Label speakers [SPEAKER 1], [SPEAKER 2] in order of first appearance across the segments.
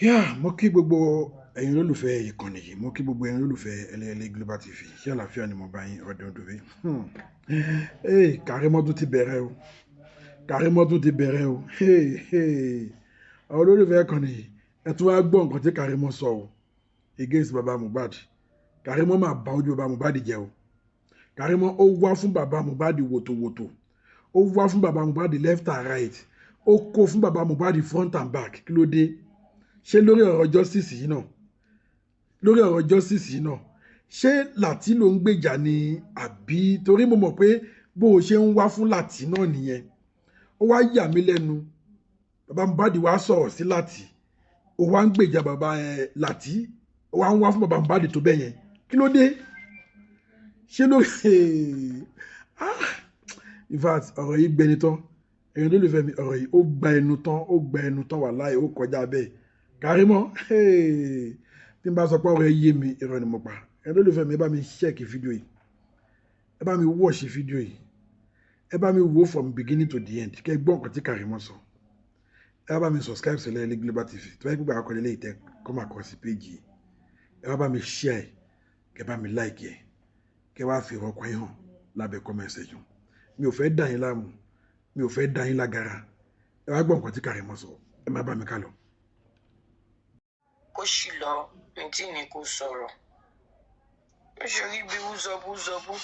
[SPEAKER 1] Yeah, mo kí gbogbo ẹ̀yin olólùfẹ́ ìkànnì yìí, mo kí gbogbo ẹ̀yin olólùfẹ́ Ẹlẹ́ẹ̀lẹ́ Global TV. Ṣé àlàáfíà ni mo bá yín ọdún ọdún bí? Hey, Kàrímọ́ tún ti bẹ̀rẹ̀ o. Kàrímọ́ tún ti bẹ̀rẹ̀ o. Hey, hey. Àwọn olólùfẹ́ ìkànnì yìí, ẹ tún wá gbọ́ nǹkan tí Kàrímọ́ sọ o against baba Mohbad. Kàrímọ́ máa bá ojú baba Mohbad jẹ́ o. Kàrímọ́ ó wá fún baba Mohbad wòtòwòtò. Ó wá fún baba Mohbad left and right. Ó kó fún baba Mohbad front and back. Kí ló dé? Ṣé lórí ọ̀rọ̀ justice yìí náà? Lórí ọ̀rọ̀ justice yìí náà, ṣé Làtí ló ń gbèjà ni àbí? Torí mo mọ̀ pé bó o ṣe ń wá fún Làtí náà nìyẹn. Ó wá yà mí lẹ́nu. Bàbá Mohbad wá sọ̀rọ̀ sí Làtí. Ó wá ń gbèjà bàbá ẹ̀ Làtí. Ó wá ń wá fún bàbá Mohbad tó bẹ́ẹ̀ yẹn. Kí ló dé? Ṣé lórí in fact, ọ̀rọ̀ yìí gbẹni tán. Ẹ̀yin olólùfẹ́ mi, ọ̀rọ̀ yìí ó gba ẹnu tán, ó gba ẹnu tán, wàláhì ó kọjá bẹ́ẹ̀. Kàrímọ́, tí n bá sọ pé ọ̀rọ̀ yé mi, irọ́ ni mo pa. Ẹ̀yin olólùfẹ́ mi, ẹ bá mi check fídíò yìí, ẹ bá mi watch fídíò yìí, ẹ bá mi wo from beginning to the end, kẹ́ ẹ gbọ́ nǹkan tí Kàrímọ́ sọ. Ẹ bá mi subscribe sí Ẹlẹ́ẹ̀lẹ́ Global TV. Tí wọ́n yẹ gbogbo àkọlé lè tẹ kọ́ máa kọ́ sí péjì yìí. Ẹ bá mi share, kẹ́ bá mi like ẹ, kẹ́ wá fi ọkọ̀ yín hàn lábẹ́ comment section. Mi ò fẹ́ dà yín láàmú, mi ò fẹ́ dà yín lágara. Ẹ wá gbọ́ nǹkan tí Kàrímọ́ sọ, ẹ má bá mi ká lọ.
[SPEAKER 2] Kó sì lọ ntí ni kò sọ̀rọ̀ ó ṣorí bí wúzọbúzọbú.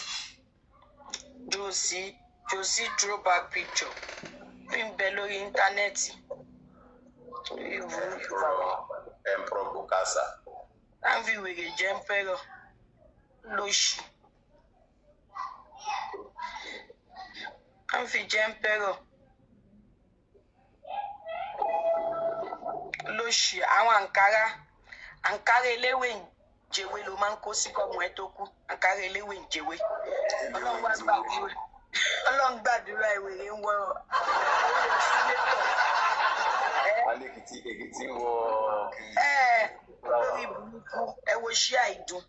[SPEAKER 2] Josie Josie throwback picture ń bẹ lórí íńtánẹ́ẹ̀tì. Orí burúkú.
[SPEAKER 3] Emperor Bokassa.
[SPEAKER 2] Láǹfi wèrè jẹ́ emperor lóṣì. Láǹfi jẹ́ emperor lóṣì. Àwọn àǹkárá àǹkárá eléwé ń jẹwé ló máa ń kó sí kọ́mọ ẹ tó kú. Àǹkárá eléwé ń jẹwé. Ọlọ́run wá gbàdúrà, Ọlọ́run gbàdúrà ìwèrè ń wọ owó sínétọ̀.
[SPEAKER 3] Alekiti Ekiti wọ.
[SPEAKER 2] Ẹ lórí burúkú, ẹ wo ṣíà ìdun,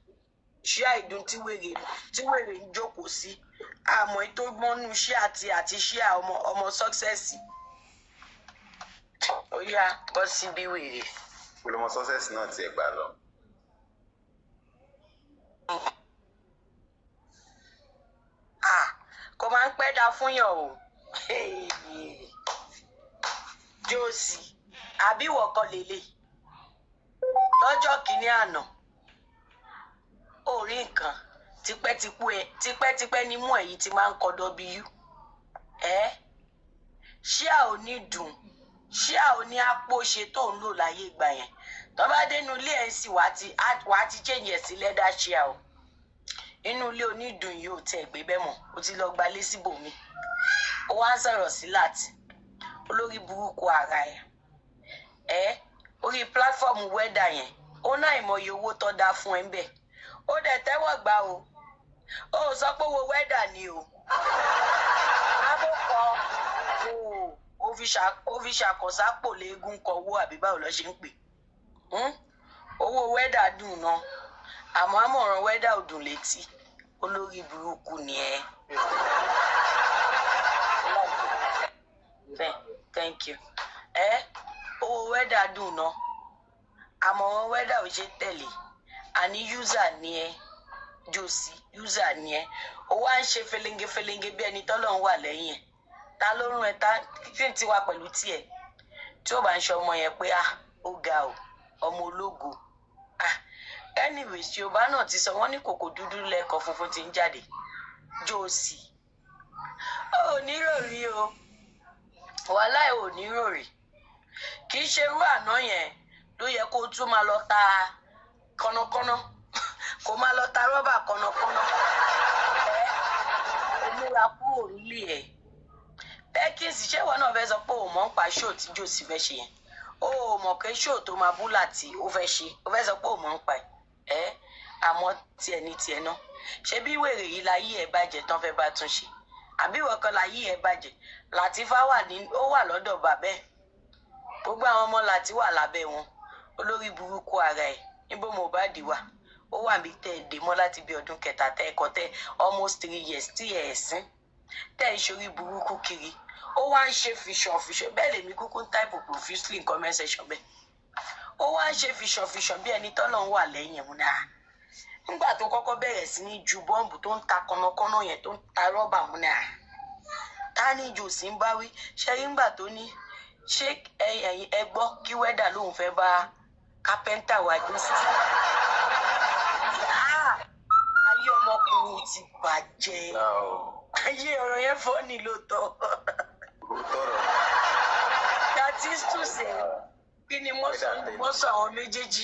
[SPEAKER 2] ṣíà ìdun tí wèrè ń jókòó sí. Àmọ́ ètò gbọ́nú ṣíà àti ṣíà ọmọ ọmọ sọ́ksẹ́sì. Ó yá, bọ́ síbí wèrè.
[SPEAKER 3] Olùmọ success náà tiẹ̀ gbà lọ.
[SPEAKER 2] Ah, kò máa ń pẹ́ da fún yàn o. Josie, àbí ìwọ kọ́ lélẹ̀ lọ́jọ́ kìíní àná? Ó rí nǹkan tipẹ́tipẹ́ ní mú èyí tí máa ń kọ W. Ẹ ṣé a ò ní dùn? Ṣé a ò ní àpò ṣe tó ń lò láyé ìgbà yẹn? Tó bá dénú ilé ẹ̀ ń sì wá ti change ẹ̀ sí lẹ́dà ṣíà o. Inú ilé onídùn yìí ò tẹ̀ gbé bẹ́ẹ̀ mọ́, ó ti lọ gbalé síbòmí. Ó wá ń sọ̀rọ̀ sí Láti olórí burúkú ara ẹ̀. Ẹ́ orí platform wẹ́dà yẹn, ó náà ìmọye owó tó dá fún ẹ ń bẹ̀. Ó dẹ̀ tẹ́wọ̀ gbà o. Ó sọ pé owó wẹ́dà ni o. Abókọ ó fi ṣàkósápò léegun kọ owó, àbí báwo lọ ṣe ń pè? Owó wẹ́dà dùn náà, àmọ́ àmọ̀ràn wẹ́dà ò dùn létí. Olórí burúkú ni ẹ. Thank you. Ẹ owó wẹ́dà dùn náà, àmọ̀ràn wẹ́dà ò ṣe tẹ̀lé. Àní user ni ẹ, Josie, user ni ẹ. Ó wá ń ṣe felenge felenge bí ẹni tọ́lọ́run wà lẹ́yìn ẹ̀. Ta ló rún ẹ? Ta kí n ti wá pẹ̀lú tiẹ̀ tí ó bá ń ṣe ọmọ yẹn pé ah, ó ga o, ọmọ ológo. Ah, anyways, Yorùbá náà ti sọ wọ́n ní kòkò dúdú lẹ́kọ̀ọ́ funfun ti ń jáde. Josie, ó ní ròrí o, wàhálà ò ní ròrí. Kì í ṣe irú àná yẹn ló yẹ kó tún máa lọ ta kọ́nàkọ́nà, kó máa lọ ta rọ́bà kọ́nàkọ́nà. Ẹ ó múra kúrò nílé ẹ. Perkins, ṣé ìwọ náà fẹ́ sọ pé òun mọ̀ ń pa ṣóò tí Josie fẹ́ ṣe yẹn? Ó mọ̀ pé ṣóò tó máa bú Láti ó fẹ́ ṣe, ó fẹ́ sọ pé òun mọ̀ ń pa ẹ̀. Àmọ́ tiẹ̀ ní tiẹ̀ náà, ṣé bí wèrè yìí láyé ẹ̀ bàjẹ́ tán fẹ́ bá tún ṣe? Àbí ìwọ kan láyé ẹ̀ bàjẹ́? Làtífá wà ní, ó wà lọ́dọ̀ bàbẹ́ ẹ̀. Gbogbo àwọn ọmọ Láti wà lábẹ́ wọn. Olórí burúkú ara ẹ̀. Níbo Mohbad wà? Ó wà bí tẹ́ ẹ dé mọ́ láti bí ọdún kẹta tẹ́ ẹ kọ́ tẹ́ almost 3 years tí ẹ̀ sín tẹ́ ẹ ṣorí burúkú kiri. Ó wá ń ṣe fìṣàn fìṣàn bẹ́ẹ̀ lèmi kúkú ń type profusely in comment section bẹ́ẹ̀. Ó Ó wá ń ṣe fìṣànfìṣàn bí ẹni tọ́lọ̀ ń wà lẹ́yìn mu náà. Nígbà tó kọ́kọ́ bẹ̀rẹ̀ sí ní ju bọ́ǹbù, tó ń ta kọ́nàkọ́nà yẹn, tó ń ta rọ́bà mu náà, ta ni Jòsí ń bá wí? Ṣe rí ńgbà tó ní, ṣé ẹ̀yin ẹ gbọ́ kí wẹ́dà lòun fẹ́ bá kápẹ́ńtà wá justice? Ayé ọmọkùnrin ti bàjẹ́. Ayé ọ̀rọ̀ yẹn fọ́ ni lóòótọ́. That is to say, kí ni wọ́n sọ àwọn méjèèjì?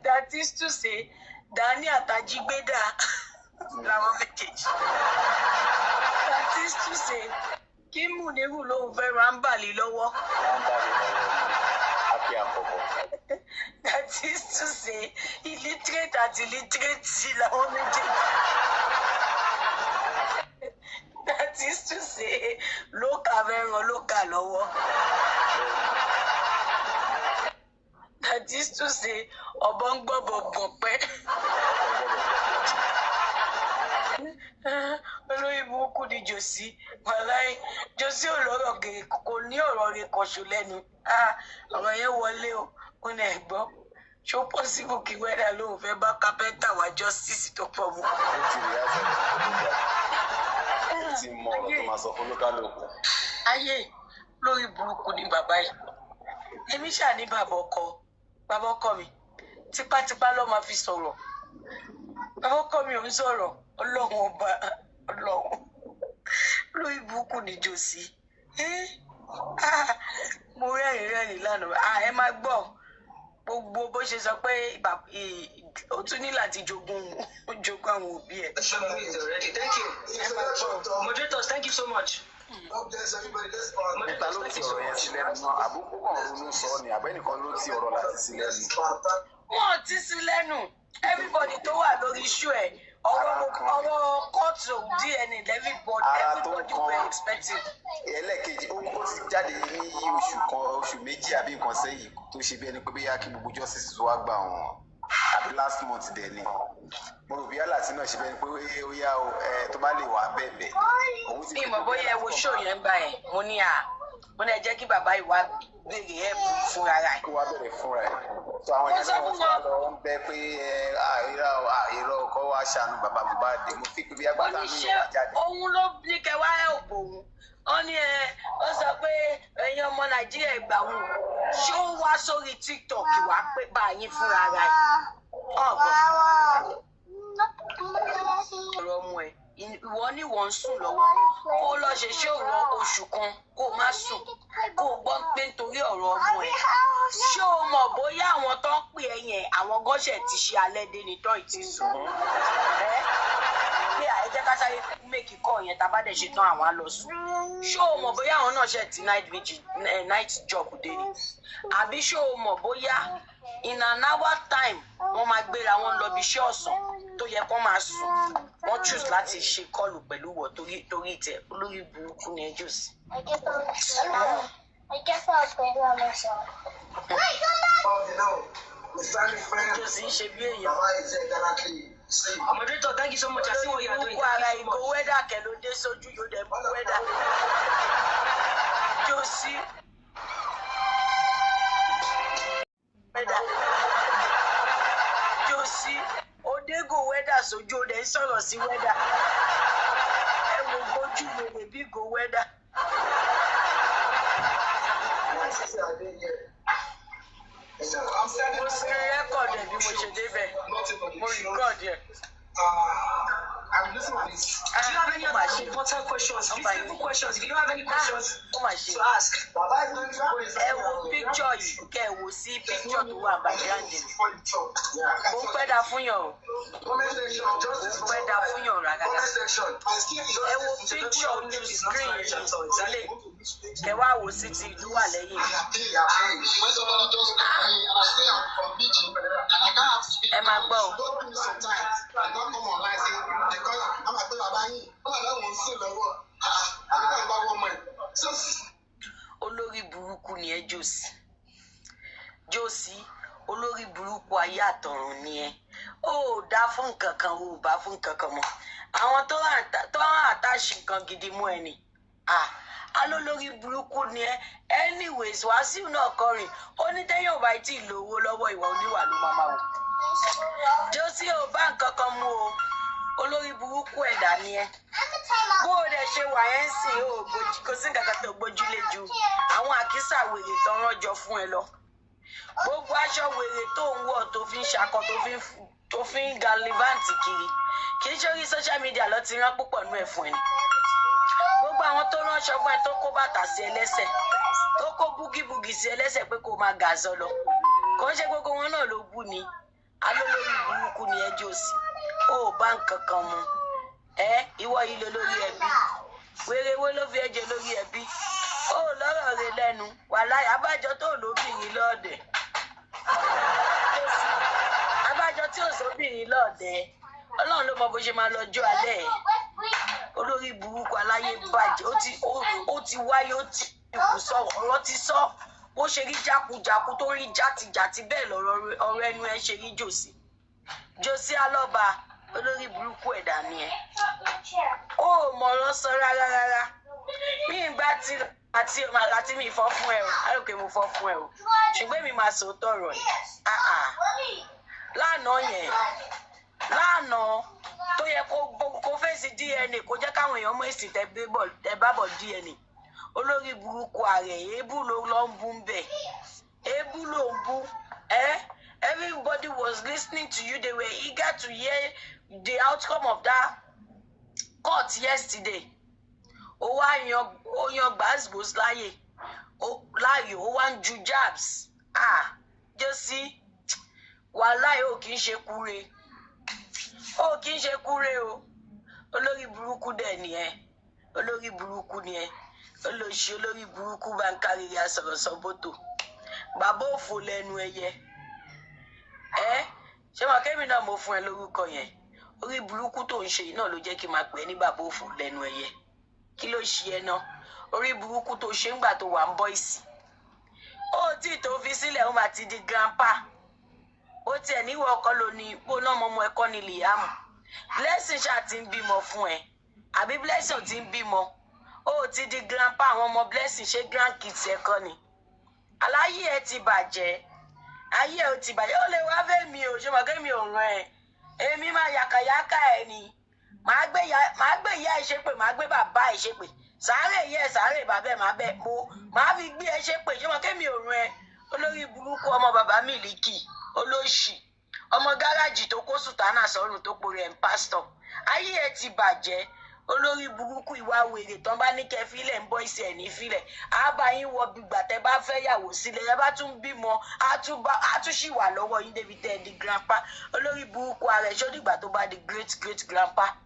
[SPEAKER 2] That is to say, Dani àtàjígbédà làwọn méjèèjì. That is to say, kí Muniru lòun fẹ́ rámbàlì lọ́wọ́. That is to say, illiterate àti illiterate làwọn méjèèjì. That is to say, lókà fẹ́ ràn lókà lọ́wọ́. That is to say, ọ̀bọ ń gbọ́bọ̀ bọ̀ pẹ́. Olórí burúkú ni Jòsí. Wàláì, Jòsí ò lọ́rọ̀ gèrè, kò ní ọ̀rọ̀ rẹ̀ kọ̀ṣù lẹ́nu. Ọ̀rọ̀ yẹn wọlé o. Ó ní ẹ̀gbọ́n, ṣó possible kí wẹ́dà lóun fẹ́ bá kápẹ́ńtà wá justice tó pọ̀ mọ́?
[SPEAKER 3] Ó ti rí àṣà, ó ti mọ ọ̀rọ̀ tó máa sọ fún lókàlùkù.
[SPEAKER 2] Ayé lórí burúkú ni bàbá yìí. Èmi ṣáà ní bàbá ọkọ, bàbá ọkọ mi tipátipá ló máa fi sọ̀rọ̀. Bàbá ọkọ mi ò ń sọ̀rọ̀. Ọlọ́run ọba, ọlọ́run, lórí burúkú ni Jòsí. Mo rẹ́rìn rẹ́rìn lánàá. Ẹ máa gbọ́ gbogbo bó ṣe sọ pé ó tún ní láti jogún jogún àwọn òbí ẹ̀.
[SPEAKER 4] Already. Thank you. Moderators, thank you so much.
[SPEAKER 5] God bless everybody. Let's
[SPEAKER 3] Níta ló ti ọ̀rọ̀ yẹn sí lẹ́nu náà? Àbúkù kan ronú sọ ni, àbẹ́nìkan ló ti ọ̀rọ̀ láti sí lẹ́nu?
[SPEAKER 2] Wọn ti sí lẹ́nu. Everybody tó wà lórí issue ẹ̀, ọ̀rọ̀ ọ̀rọ̀ kóòtù DNA, everybody everybody were expecting.
[SPEAKER 3] Ẹlẹ́ẹ̀kejì, ó ti jáde ní oṣù kan, oṣù 2 àbí nǹkan sẹ́yìn, tó ṣe bí ẹni pé bóyá kí gbogbo justice tó wá gbà wọ́n, àbí last month dẹ̀ ni. Mo rò bí aláàtí náà ṣe bẹ́ẹ̀ ni pé ó yá o, tó bá lè wà bẹ́ẹ̀ òun ti.
[SPEAKER 2] Mi mọ̀ bóyá ẹ wo show yẹn gbà yẹn. Mo ní à, mo ní ẹ jẹ́ kí bàbá yìí wá béèrè help fúnra rẹ̀.
[SPEAKER 3] Kó wá bẹ̀rẹ̀ fúnra ẹ̀. So àwọn èèyàn náà wọ́n ti wá lọ ń bẹ pé irọ́, irọ́, kọ́ wá ṣàánú bàbá Mohbad. Mo fi pé bí agbára mi yóò wá jáde.
[SPEAKER 2] Òun ló ní kẹ wá help òun. Ó ní ẹ, ó sọ pé ẹ̀yin ọmọ Nàìjíríà, gbà wọn. Ṣé ó wá sórí TikTok wá pé bá yín fúnra rẹ̀? Ọ̀gbọ́n ọ̀rọ̀ ọmọ ẹ̀, ìwọ ní wọ́n ń sùn lọ́wọ́, kó lọ ṣe ṣé òwò oṣù kan kó má sùn, kó gbọ́ pé nítorí ọ̀rọ̀ ọmọ ẹ̀. Ṣé o mọ̀ bóyá àwọn tó ń pè ẹ́ yẹn, àwọn gọ́ṣẹ̀ ti ṣe alẹ́ dé ní tọ́ ìtì sùn ẹ́ pé ẹ jẹ́ ká sáré make call yẹn, tá a bá dẹ̀ ṣe tán, àwọn á lọ sùn? Ṣé o mọ̀ bóyá àwọn náà ṣe ti night vigil, night job dé ni? Àbí ṣé o mọ̀ bóyá in an hour time wọ́n máa gbéra wọn lọ bí iṣẹ́ ọ̀sán tó yẹ kó máa sùn, wọ́n choose láti ṣe call pẹ̀lú wọ̀ torí tẹ̀? Olórí burúkú ni ẹjọ́ sí. Ẹjọ́ sì ń ṣe bí èèyàn.
[SPEAKER 4] Moderator, thank you so much. I see what you are doing.
[SPEAKER 2] Gbogbo ara ìgò wẹ́dà kẹ̀ ló dé sójú, yóò dẹ̀ mú wẹ́dà. Jòsí. Wẹ́dà. Jòsí. Odégò wẹ́dà sójú, ó dẹ̀ ń sọ̀rọ̀ sí wẹ́dà. Ẹ wo bójú wèrè bí ìgò wẹ́dà. Mo sì record ẹ̀ bí mo ṣe débẹ̀. Mo record ẹ̀.
[SPEAKER 4] Do you have any other important questions? Reasonable questions. If you don't have any questions to ask.
[SPEAKER 2] Ẹ wo picture yìí, kẹ́ ẹ wò sí picture tó wà background mi. Kò ń pẹ́ da fún yàn o. Kò ń pẹ́ da fún yàn rárá. Ẹ wo picture ojú screen yìí sílẹ̀. Kẹ́ wá wò sí ti tó wà lẹ́yìn. Ẹ máa gbọ́ o. Olórí burúkú ni ẹ, Jòsí. Jòsí, olórí burúkú ayé àtọ̀run ni ẹ. Ó dá fún nǹkan kan, ó bá fún nǹkan kan mọ́. Àwọn tó hàn àtàṣì nǹkan gidi mú ẹ ni. Alólórí burúkú ni ẹ. Anyways, Wàsíù náà kọrin, ó ní téèyàn ò bá tí ì lówó lọ́wọ́, ìwà oníwà ló máa máa wò. Josie, ò bá nǹkan kan mú o. Olórí burúkú ẹ̀dá ni ẹ. Bó o dẹ̀ ṣe wà ẹ́ ń sìn, ó kò sí nǹkan kan tó gbójúlé ju àwọn àkísà wèrè tó ránjọ fún ẹ lọ. Gbogbo aṣọ wèrè tó ń wọ̀, tó fi ń ṣakọ, tó fi ń gallivant kiri, kì í ṣe orí social media lọ ti rán púpọ̀ nú ẹ̀ fún ẹ ni. Gbogbo àwọn tó ránṣọ fún ẹ, tó kó bàtà sí ẹ lẹ́sẹ̀, tó kó búgíbugì sí ẹ lẹ́sẹ̀ pé kó máa gàzọ lọ, kò ń ṣe gbogbo wọn náà ló bú ni. Alólórí burúkú ni ẹ, Josie. Ó bá nǹkan kan mu ẹ. Ìwọ yìí ló lórí ẹbí wérewé ló fi ẹjẹ lórí ẹbí. Ó lọ́rọ̀ rẹ lẹ́nu wàláì. Abájọ tó lóbìnrin lọ́ọ̀dẹ̀, abájọ tí ò sóbìnrin lọ́ọ̀dẹ̀. Ọlọ́run ló mọ bó ṣe máa lọ jọ alẹ́ ẹ̀. Olórí burúkú aláyé bàjẹ́. Ó ti wáyé, ó ti kù sọ ọ̀rọ̀ ti sọ. Bó ṣe rí jákujàku, tó rí játijàti, bẹ́ẹ̀ lọ̀rọ̀ ọ̀rọ̀ ẹnu ẹ ṣe rí. Josie, Josie Alọ́ba, olórí burúkú ẹ̀dá ni ẹ. Ó mọ̀rọ̀ sọ rárá rárá. Mi ì gbá tí àti mi fọ́ fún ẹ o. Á rò pé mo fọ́ fún ẹ o, ṣùgbọ́n èmi máa sòótọ́ ọ̀rọ̀ ẹ̀. Ah ah. Lánàá yẹn, lánàá tó yẹ kó fèsì DNA, kó jẹ́ káwọn èèyàn mọ̀ èsì tẹ bá bọ̀ DNA. Olórí burúkú ààrẹ, èébú ló lọ ń bú ń bẹ̀, èébú ló ń bú ẹ. Everybody was listening to you. They were eager to hear the outcome of that court yesterday. Ó wá yan, ó yan gbàgbós láàyè láàyò, ó wá ń ju jabs. Ah, Josie, wàláì, ó kì í ṣe kúre, ó kì í ṣe kúre o. Olórí burúkú dẹ̀ ni ẹ, olórí burúkú ni ẹ, olóṣì, olórí burúkú bá ń káríri asọ̀rọ̀sọ bótò, bàbá òfò lẹ́nu ẹyẹ ẹ. Ṣé wọn kémi náà mo fún ẹ lórúkọ yẹn? Orí burúkú tó ń ṣe yìí náà ló jẹ́ kí n máa pè é ní bàbá òfò lẹ́nu ẹyẹ. Kí ló ṣe ẹ náà? Orí burúkú tó ṣe ń gbà tó wà ń bọ́ ìsì, ó tí tó fi sílẹ̀, ó máa ti di grandpa. Ó tiẹ̀ níwọ̀ ọkọ ló ní bó náà mọ́mọ́ ẹ̀kọ́ ni Liam Blessing ṣáà ti ń bímọ fún ẹ, àbí Blessing ò ti ń bímọ? Ó ti di grandpa. Àwọn ọmọ Blessing, ṣé grandkids ẹ kọ́ ni? Aláyé ẹ ti bàjẹ́, ayé ẹ ò ti bàjẹ́. Ó lè wá fẹ́ mi ò ṣe mọ̀ kémi ò ràn ẹ́. Èmi máa yàkàyàkà ẹ ni. Màá gbé ìyá ẹ ṣépè, màá gbé bàbá ẹ ṣépè, sàárè ìyá ẹ, sàárè bàbá ẹ, màá bẹ mo màá fi gbé ẹ ṣépè. Ṣé mọ̀ kémi ò ràn ẹ́? Olórí burúkú ọmọ bàbá Mílíkì, olóṣì ọmọ gáràjì tó kó sùtánà sọ́run, tó pòrò ẹ̀ ń pásítọ̀. Ayé ẹ ti bàjẹ́, olórí burúkú. Ìwà wèrè tán bá ní kẹ́ fílẹ̀ ń bọ́ ìsẹ̀ ẹ̀ ní fílẹ̀. Á bá yín wọ gbígbà tẹ́ bá fẹ́ yàwó sílẹ̀, ẹ bá tún bímọ, á tún ṣì wà lọ́wọ́ yín débi tẹ́ ẹ di grandpa. Olórí burúkú ara ẹ̀, ṣó dìgbà tó bá di great great grandpa,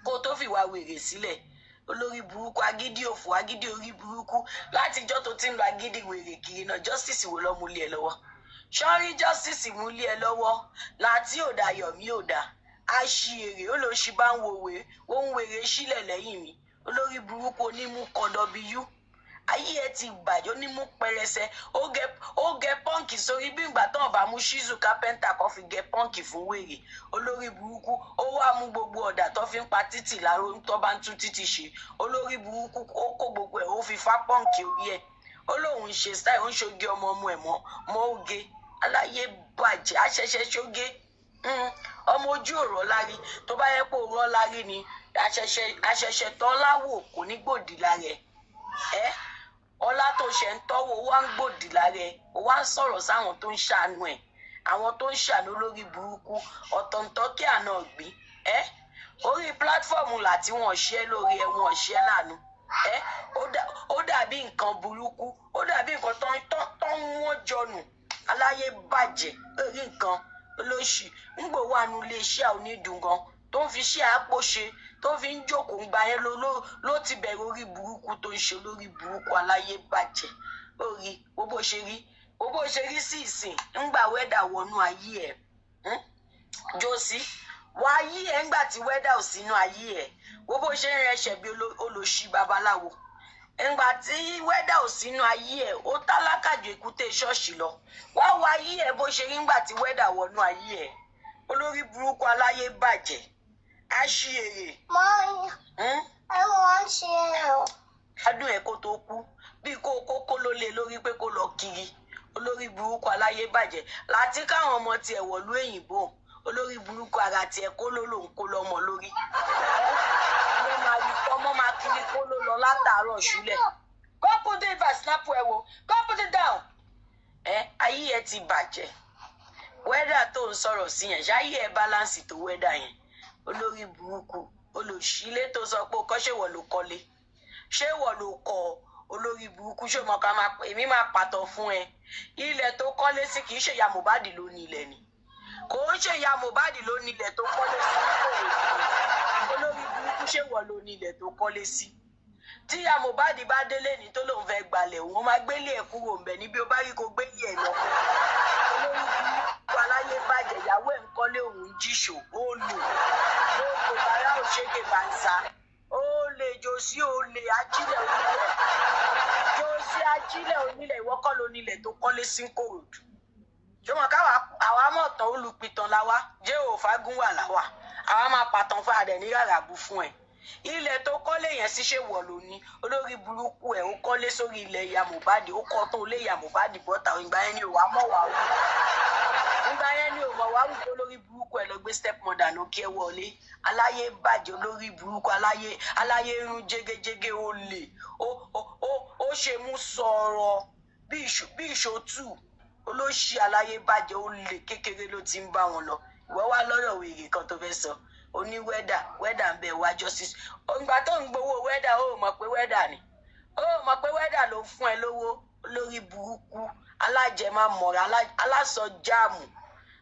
[SPEAKER 2] Kó tó fìwà wèrè sílẹ̀. Olórí burúkú, agídí òfò, agídí orí burúkú. Látijọ́ tó ti ń lo agídí wèrè kiri náà, justice wo ló mú lé ẹ lọ́wọ́? Sọ́rí, justice mú lé ẹ lọ́wọ́ láti òdà yọ̀mí òdà aṣièrè. Ó lọ ṣì bá ń wo wèrè, ó ń wèrè sílẹ̀ lẹ́yìn mi. Olórí burúkú, onímú kọdọbíyú, ayé ẹ ti bàjẹ́. Onímú pẹrẹsẹ, ó gẹ punk sórí bí ìgbà tán bá mú ṣíṣù kápẹ́ńtà kan fi gẹ punk fún wèrè. Olórí burúkú, ó wá mú gbogbo ọ̀dà tó fi ń pa títì láró tó bá ń tún títì ṣe. Olórí burúkú, ó kó gbogbo ẹ̀, ó fi fá punk orí ẹ̀. Ó lóun ń ṣe style, ó ń ṣoge ọmọ ọmọ ẹ̀ mọ́ mọ́ oge. Aláyé bàjẹ́, àṣẹṣẹ ṣoge. Ọmọ ojú ọ̀rọ̀ lárí, tó bá yẹ pé ọ̀rọ̀ lárí ni àṣẹṣẹ tán láwò, kò ní gbòdì lára ẹ̀. Ẹ́ ọlá tó ṣe ń tọ́wọ́, ó wá ń gbòdì lára ẹ̀. Ó wá ń sọ̀rọ̀ sáwọn tó ń ṣàánú ẹ̀, àwọn tó ń ṣàánú. Lórí burúkú, ọ̀tọ̀ǹtọ̀ kí àná ọ̀gbìn ẹ́. Orí platform láti wọ́n ṣe é lórí ẹ̀, wọ́n ṣe é lánàá ẹ́. Ó dàbí nǹkan burúkú, ó dàbí nǹkan tó ń wọ́n jọnù. Aláyé bàjẹ́, lórí nǹkan olóṣì ńgbò wà nù iléeṣẹ́ onídùn gan tó ń fi ṣe àpò ṣe, tó fi ń jókòó ń gba yẹn ló ti bẹ̀rẹ̀ orí burúkú tó ń ṣe. Lórí burúkú, aláyé bàjẹ́. Orí wo bó ṣe rí, wo bó ṣe rí sí ìsìn ńgbà wẹ́dà wọnú ayé ẹ̀. Josie, wà ayé ẹ̀ ńgbà tí wẹ́dà ò sínú ayé ẹ̀. Wo bó ṣe ń rẹṣẹ̀ bí olóṣì babaláwo. Ńgbà tí wẹ́dà ò sínú ayé ẹ̀, ó tálákà ju èkúté ṣọ́ọ̀ṣì lọ. Wá wo ayé ẹ̀ bó ṣe rí ńgbà tí wẹ́dà wọnú ayé ẹ̀. Olórí burúkú, aláyé bàjẹ́, aṣíèrè.
[SPEAKER 6] Mommy, I want you.
[SPEAKER 2] Adùn ẹ̀ kó tó kú bí kó kó ló lé lórí pé kó lọ kiri. Olórí burúkú aláyé bàjẹ́ láti káwọn ọmọ tiẹ̀ wọ̀lú èyìnbó. Olórí burúkú ara tiẹ̀ kó ló lòun kó lọ́mọ lórí. Ọmọ máa kiri kó ló lọ látàárọ̀ ṣúlẹ̀. Go put it back, snap ẹ wo. Go put it down. Ẹ ayé ẹ ti bàjẹ́. Wẹ́dà tó ń sọ̀rọ̀ sí yẹn, ṣáyé ẹ báláǹsì tó wẹ́dà yẹn. Olórí burúkú olùsílẹ̀ tó sọ pé kọ́ ṣé wọ̀ ló kọ́lé, ṣé wọ̀ ló kọ́? Olórí burúkú, ṣé mo ká máa èmi máa pàtó fún ẹ. Ilẹ̀ tó kọ́lé sí kì í ṣe ìyá Mohbad ló ní ilẹ̀ ni, kò ń ṣe ìyá Mohbad ló ní ilẹ̀ tó kọ́lé sí. Olórí burúkú, ṣé wọ̀ ló ní ilẹ̀ tó kọ́lé sí? Tí ìyá Mohbad bá délé ní tó lóun fẹ́ gbalẹ̀, òun máa gbélé ẹ̀ kúrò ńbẹ̀ níbi ó bá rí kó gbélé ẹ̀ lọ. Olórí burúkú aláyé bàjẹ́, ìyàwó ẹ̀ ń kọ́lé òun jíṣò, ó lò ó lò bàrá òṣèké bá ń sa. Ó lè jòsí, ó lè ajílẹ̀ onílẹ̀, jòsí ajílẹ̀ onílẹ̀. Ìwọ kọ́ ló nílẹ̀ tó kọ́lé sí Kòròdú. Ṣé káwa àwa mọ̀ tán, olùpìtàn la wá jẹ́ òfagún wà láwà, àwa máa pàtàn fún àdẹ̀ ní ràràbù fún ẹ̀. Ilẹ̀ tó kọ́lé yẹn sí ṣe wọ̀ ló ní? Olórí burúkú ẹ̀, ó kọ́lé sórí ilẹ̀ ìyá Mohbad, ó kọ́ tó lé ìyá Mohbad bọ́ta. Ìgbà yẹn ni ò wá mọ̀ wá wù, ìgbà yẹn ni ò mọ̀ wá wù. Olórí burúkú ẹ̀ lọ gbé step mother ló kí ẹ wọlé. Aláyé bàjẹ́, olórí burúkú aláyé, aláyé irun jégéjégé, ó lè ó ṣe mú sọ̀rọ̀ bí ìṣòtú. Olóṣì aláyé bàjẹ́, ó lè kékeré ló ti ń bá wọn lọ. Ìwọ wá lọ́rọ̀ wèrè kan tó fẹ́ sọ, oní wẹ́dà wẹ́dà ń bẹ̀ wá justice. Ìgbà tó ń gbowó wẹ́dà, ó mọ̀ pé wẹ́dà ni, ó mọ̀ pé wẹ́dà ló fún ẹ lówó. Lórí burúkú alájẹmámọ̀ra, alásọjáàmù,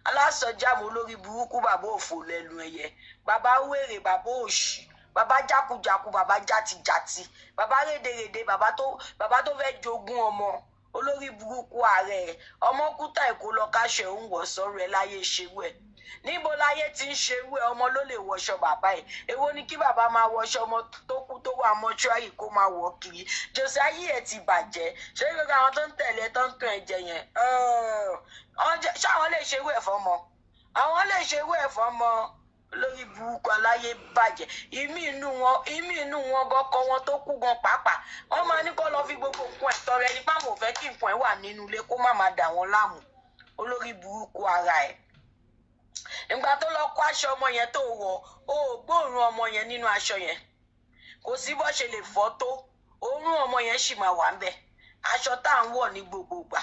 [SPEAKER 2] alásọjáàmù, olórí burúkú, bàbá òfò lẹ́nu ẹyẹ, bàbá wèrè, bàbá òṣì, bàbá jákujàku, bàbá játijàti, bàbá rédèrèdè, bàbá tó fẹ́ jogún ọmọ. Olórí burúkú ààrẹ ọmọ kúta èkó lọ káṣẹ òun wọ̀ sọ́rọ̀ ẹ láyé ṣerú ẹ. Níbo láyé ti ń ṣerú ẹ? Ọmọ ló lè wọṣọ bàbá ẹ. Èwo ni kí bàbá máa wọṣọ ọmọ tó kú tó wà mọ́ṣúárì kó máa wọ̀ kiri? Jòsí ayé ẹ ti bàjẹ́. Ṣé gbogbo àwọn tó ń tẹ̀lé tó ń tún ẹ jẹ yẹn, ṣáwọn lè ṣerú ẹ fọmọ? Àwọn lè ṣerú ẹ fọmọ? Lórí burúkú aláyé bàjẹ́. Ìmí inú wọn gọkọ wọn tó kú gan pàápàá, wọn máa ní kó lọ fi gbogbo nǹkan ẹ̀ tọrẹ ní pàmò fẹ́ kí nǹkan ẹ̀ wà nínú ilé kó má máa dà wọ́n láàmú. Olórí burúkú ara ẹ̀, ìgbà tó lọ kó aṣọ ọmọ yẹn tó wọ̀, ó gbóòórùn ọmọ yẹn nínú aṣọ yẹn. Kò sí bó ṣe lè fọ́ tó, òórùn ọmọ yẹn sì máa wà ń bẹ̀. Aṣọ tá à ń wọ̀ ní gbogbo ìgbà,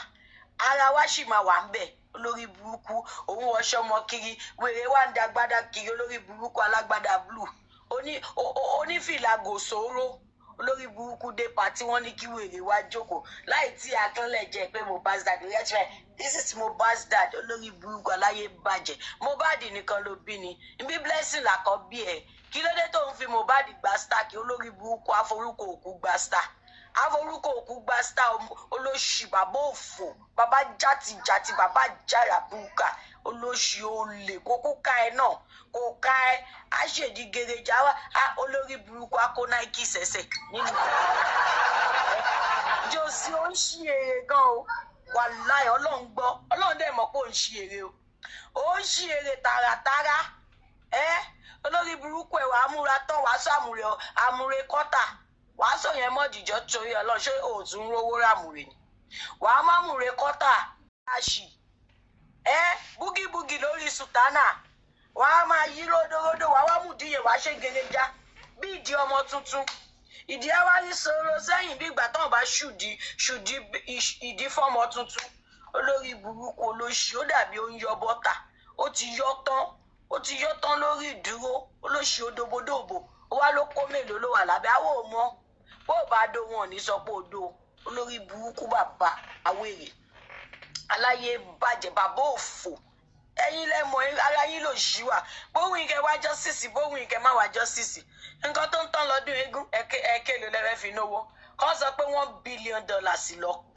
[SPEAKER 2] ara wa sì máa wà ń bẹ̀. Olórí burúkú, òun wọṣọ ọmọ kiri, wèrè wà ń dagbádá kiri. Olórí burúkú alágbádá blue, onífìlà gòsòrò, olórí burúkú dé patí, wọn ní kí wèrè wá jókòó láì tí akánlẹ̀ jẹ́ pé Mohbad's dad, this is Mohbad's dad. Olórí burúkú aláyé bàjẹ́, Mohbad nìkan ló bí ni nbí blessing làkọ́ bí ẹ̀. Kí ló dé tó ń fi Mohbad gba star kí? Olórí burúkú aforúkọ òkú gba star, aforúkọ òkú gba star. Olóṣì, bàbá òfò, bàbá játijàti, bàbá jàràbùkà, olóṣì olè, kókó ká ẹ náà kò ká ẹ á ṣèdí gerejà wá. Olórí burúkú akó Nike sẹsẹ nínú jòsí. Ó ń ṣí èrè gan o, wàláì, Ọlọ́run gbọ́, Ọlọ́run dẹ̀ mọ̀ pé ó ń ṣí èrè o, ó ń ṣí èrè tààràtàrà ẹ. Olórí burúkú ẹ, wàá múra tán, wàá sọ àmúre, àmúre kọ́tà, wàá sọ yẹn mọ́dìjọ́ torí Ọlọ́run. Ṣé òòtún rówó ràmúre ni? Wàá má múre kọ́tà àṣì ẹ búgíbúgí lórí sùtánà, wàá máa yí ródóródó, wàá wá mùdíyẹ, wàá ṣe gèrèjà bí ìdí ọmọ tuntun. Ìdí á wá rí sọ̀rọ̀ sẹ́yìn bí ìgbà táwọn bá ṣùdí ṣùdí ìdí fọ́mọ tuntun. Olórí burúkú olóṣì, ó dàbí ó ń yọ bọ́tà, ó ti yọ tán, ó ti yọ tán lórí ìdúró. Olóṣì odòbodòbò, ó wá ló kó mélòó ló wà lábẹ́ àwọ̀ ò mọ́. Bó o bá do, wọn ò ní sọ pé o do. Olórí burúkú, bàbá àwèrè aláyé bàjẹ́, bàbá òfò, ẹ̀yin lẹ́mọ̀ ara yín ló ṣí wà. Bóhùn ìkẹ́ wá justice, bóhùn ìkẹ́ má wá justice, nǹkan tó ń tán lọ́dún eégún ẹ̀kẹ́ ló lẹ́fẹ̀ẹ́ fi náwó kọ́ sọ pé $1 billion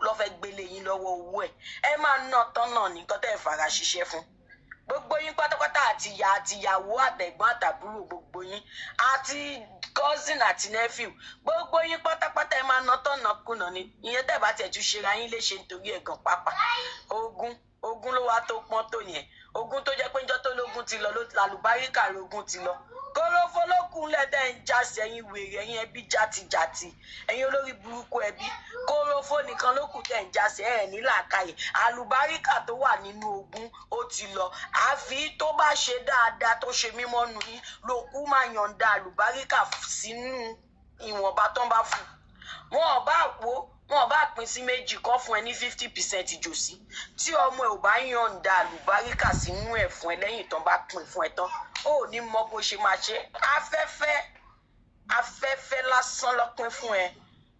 [SPEAKER 2] lọ́ fẹ́ gbélé yín lọ́wọ́. Owó ẹ̀ ẹ máa ná tán náà ní nǹkan tẹ́ ẹ fara ṣiṣẹ́ fún. Gbogbo yín pátápátá, àti ìyá àti ìyàwó àtẹ̀gbọ́n àtàbúrò, gbogbo yín àti cousin àti nephew, gbogbo yín pátápátá, ẹ máa ná tán náà kùnà ni. Ìyẹn tẹ́ bá tiẹ̀ tún ṣera yín léṣe nítorí ẹ̀gàn pápá. Ogun ogun ló wá tó pọ́n tó yẹn, ogun tó jẹ́ pé njọ́ tó lógun ti lọ, lálùbáríkà lógun ti lọ. Kórófó ló kù ńlẹ̀ tẹ́ ń já sí, ẹ̀yin wèrè, ẹ̀yin ẹbí játijàti, ẹ̀yin olórí burúkú ẹbí. Kórófó nìkan ló kù tẹ́ ń já sí, ẹ̀ ní làákàyè. Àlùbáríkà tó wà nínú ogún ó ti lọ. Àfi tó bá ṣe dáadáa, tó ṣe mímọ́ nu yín, lòkú máa yọ̀ǹda àlùbáríkà sínú ìwọ̀nba tó ń bá fún wọn. Ò bá wo wọn, ò bá pín sí méjì kan fún ẹ ní 50% jòsí, tí ọmọ ẹ ò bá yọ̀ǹda àlùbáríkà sínú ẹ̀ fún ẹ lẹ́yìn tán bá pín fún ẹ tán, ó ní mọ bó ṣe máa ṣe. Afẹ́fẹ́ afẹ́fẹ́ lásán lọ́pín fún ẹ,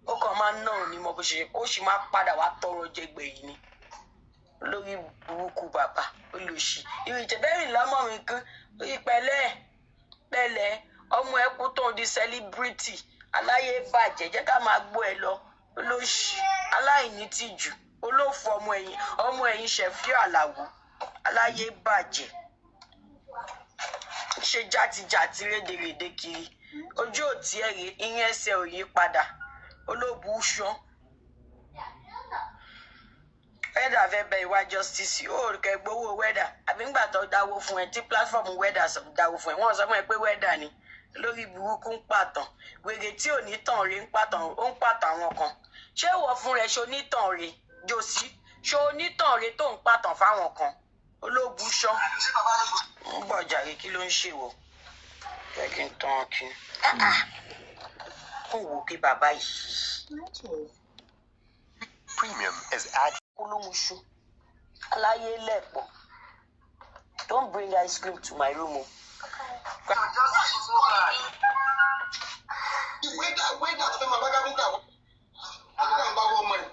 [SPEAKER 2] ó kàn máa ná, ò ní mọ bó ṣe, ó sì máa padà wá tọrọ jẹ gbẹ̀yìn ni. Lórí burúkú bàbá olùsì ìrìntẹ̀bẹ́rìn lọ́mọ mi kan ìpẹ́lẹ́ pẹ̀lẹ́ ọmọ ẹ kú tó ń di celebrity aláyé bàjẹ́. Jẹ́ ká máa gbọ́ ẹ lọ, olóṣì aláìní tìjú, olófò ọmọ ẹ̀yìn, ọmọ ẹ̀yìn ṣẹ̀fíù àlàwò aláyé bàjẹ́, ṣe játijàti rédèrèdè kiri, ojú òtí ẹ̀rẹ̀ ìyẹn ẹsẹ̀ ò yí padà, olóòbù ṣan wẹ́dà fẹ́ bẹ ìwà justice ó kẹ gbowó wẹ́dà àbí ńgbà tó dáwó fún ẹ, tí platform wẹ́dà dáwó fún ẹ, wọ́n sọ fún ẹ pé wẹ́dà ni. Lórí burúkú ń pàtàn wèrè tí ò ní tàn rí ń pàtàn, ó ń pàtàn àwọn kan. Ṣé ìwọ fún rẹ ṣo nítàn rí jòsí, ṣo onítàn rí tó ń pàtàn fáwọn kan? Olóògùn ṣán ń bọ̀ jàre. Kí ló ń ṣèwọ? Jẹ́ kí n tán kí n kó wò kí bàbá yìí.
[SPEAKER 6] Premium is ad.
[SPEAKER 2] Kúlùmùṣù aláyé lẹ̀pọ̀. Don't bring ice cream to my room o.
[SPEAKER 5] Wẹ́dà tó fẹ́ máa bá káfíńtà wọ́n ń bá wọ́n ọmọ ẹ̀.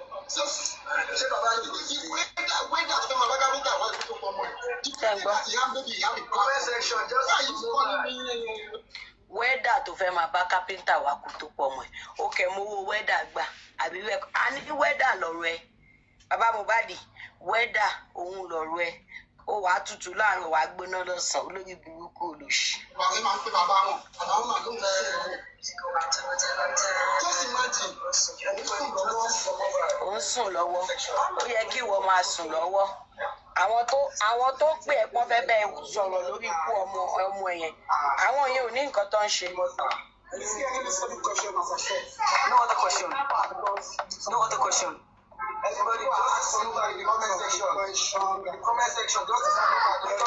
[SPEAKER 5] Ṣé bàbá yìí wẹ́dà tó fẹ́ máa bá káfíńtà wọ́n tó pọ̀ ọmọ ẹ̀?
[SPEAKER 2] Ṣé ń gbọ́? Wẹ́dà tó fẹ́ máa bá kápẹ́ńtà wá kú tó pọ̀ mọ́ ẹ̀, ó kẹ́ mówó wẹ́dà gbà àbí wẹ́ẹ̀ a ní wẹ́dà lọ́rọ̀ ẹ. Bàbá Mohbad, wẹ́dà òun lọ́rọ̀ ẹ. Ó wàá tutù láàárọ̀, wàá gbóná lọ́sàn-án, olórí burúkú olóṣì.
[SPEAKER 5] Bàbá máa ń pè bàbá wọn, bàbá wọn máa ló ń fẹ́ ẹ̀. Just imagine, òun sùn lọ́wọ́.
[SPEAKER 2] Ó ń sùn lọ́wọ́, ó yẹ kí ìwọ máa sùn lọ́wọ́. Àwọn tó pè ẹ́ pọ́n fẹ́ bẹ́ẹ̀ sọ̀rọ̀ lórí ikú ọmọ ọmọ ẹ̀ yẹn, àwọn yẹn ò ní nǹkan tó ń ṣe.
[SPEAKER 4] No other question. No other question.
[SPEAKER 5] Everybody just in the comment section. In the comment section, just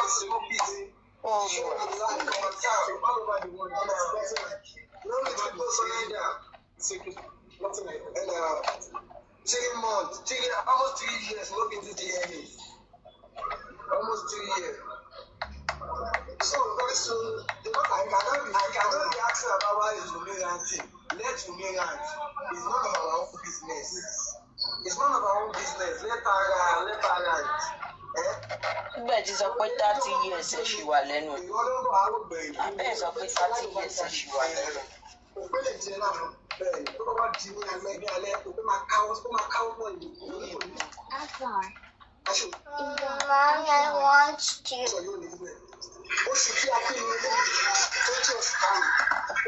[SPEAKER 5] just no peace.
[SPEAKER 2] Oh,
[SPEAKER 5] All over the world. No need to go surrender. And 3 months, three, almost 3 years, look into DNA. Almost 3 years. So very soon, I cannot be asking about why is Wunmi ranting. Let Wunmi rant. It's none of our own business. It's none of our own business. Let her rant. Let her rant. Eh?
[SPEAKER 2] Nígbà tí sọ pé 30 years ẹ̀ ṣì wà lẹ́nu ẹ̀.
[SPEAKER 5] Ìwọ ló ń bọ̀ àwọn gbẹ̀yìn.
[SPEAKER 2] Abẹ́ ẹ̀ sọ pé 30 years ẹ̀ ṣì wà lẹ́nu ẹ̀.
[SPEAKER 5] Òpè lè jẹ náà bẹ́ẹ̀ ni tó bá wá di ní alẹ́ ní alẹ́, òpè máa káwọ́, ó máa káwọ́ mọ́ ìlú.
[SPEAKER 7] Mom, I want to.
[SPEAKER 5] Oṣù tí a pín ní ilé tó jẹ́ oṣù karùn-ún,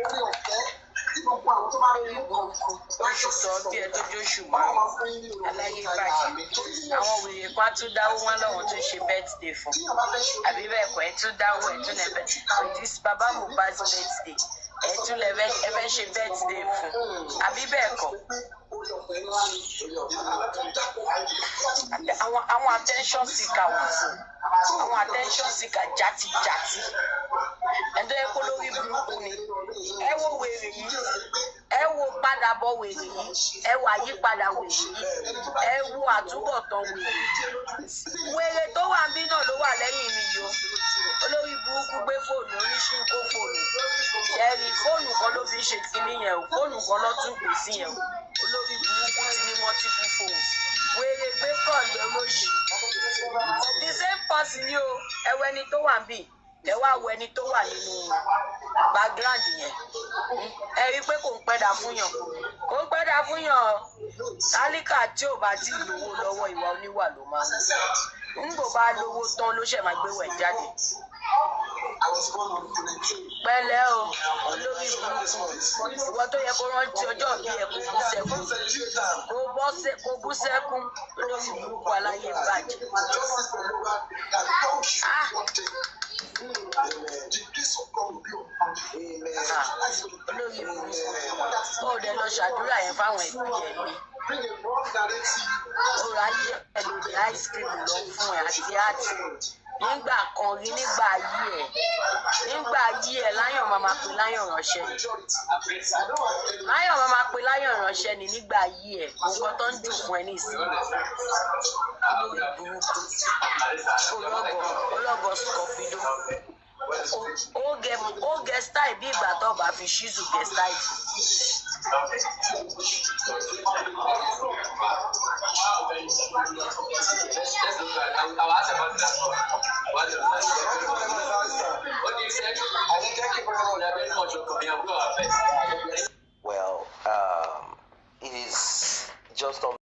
[SPEAKER 5] orí ọ̀fẹ́ tí gbogbo àwọn tó bá rí inú kan
[SPEAKER 2] Oṣù tó bí ẹ tó jóṣù 5, aláyé bàjẹ́. Àwọn wèrè kan tún dáwó wọn lọ́wọ́ tún ṣe birthday fún, àbí bẹ́ẹ̀ kọ́? Ẹ tún dáwó, ẹ tún lẹ́fẹ̀ẹ́ this baba Mohbad's birthday, ẹ tún lẹ́fẹ̀ẹ́ ẹ fẹ́ ṣe birthday fún, àbí bẹ́ẹ̀ kọ́? Àwọn attention seeker wò fún, àwọn attention seeker játijàti, ẹ̀dọ́ ẹ kó lórí burúkú ni. Ẹ wo wèrè yìí, ẹ wo padà bọ̀ wèrè yìí, ẹ wo àyípadà wèrè yìí, ẹ wo àtúbọ̀tán wèrè. Wèrè tó wà ń bí náà ló wà lẹ́yìn mi yìí o. Olórí burúkú gbé fóònù oníṣínkó fóònù ṣẹ́ẹ̀rì, fóònù kan ló fi ń ṣe kinní yẹn o, fóònù kan ló tún pè sí yẹn o. Olórí burúkú ti ní multiple phones. Wèrè gbé kọ́ọ̀lù olóṣì, the same person ni o. Ẹ wo ẹni tó wà ń bì, ẹ wá wo ẹni tó wà nínú background yẹn. Ẹ rí i pé kò ń pẹ́ dà fún yàn, kò ń pẹ́ dà fún yàn. Tálíkà tí ò bá tí ì lówó lọ́wọ́, ìwà oníwà ló máa ń ń gbò bá lówó tán ló ṣẹ̀ máa gbé wẹ̀ jáde. Pẹ̀lẹ́ o, olórí burúkú. Ìwọ tó yẹ kó rántí ọjọ́ bí ẹ, kó bú sẹ́kún, kó bú sẹ́kún. Olórí burúkú aláyé bàjẹ́. Ah.
[SPEAKER 5] The grace of God will be upon you.
[SPEAKER 2] Ah, olórí burúkú, ó dẹ lọ ṣàdúrà yẹn fáwọn ẹbí ẹ ní.
[SPEAKER 5] Bring a wrong narrative.
[SPEAKER 2] Ó ra ayé ẹ lòdì, ice cream lọ fún ẹ àti àti nígbà kan rí nígbà ayé ẹ, nígbà ayé ẹ, láyọ̀ máa ma pe láyọ̀ ránṣẹ́ ni, láyọ̀ máa ma pe láyọ̀ ránṣẹ́ ni nígbà ayé ẹ. Nǹkan tó ń dùn fún ẹ nísìnyí, olórí burúkú, ológo ológo scorpido. Ó gẹ style bí ìgbà tó bá fi ṣíṣù gẹ style fún.
[SPEAKER 8] Let's look at. I will ask about that. What do you say? I said thank you very much. I very much welcome. Yeah, we are best.
[SPEAKER 9] Well, it is just on.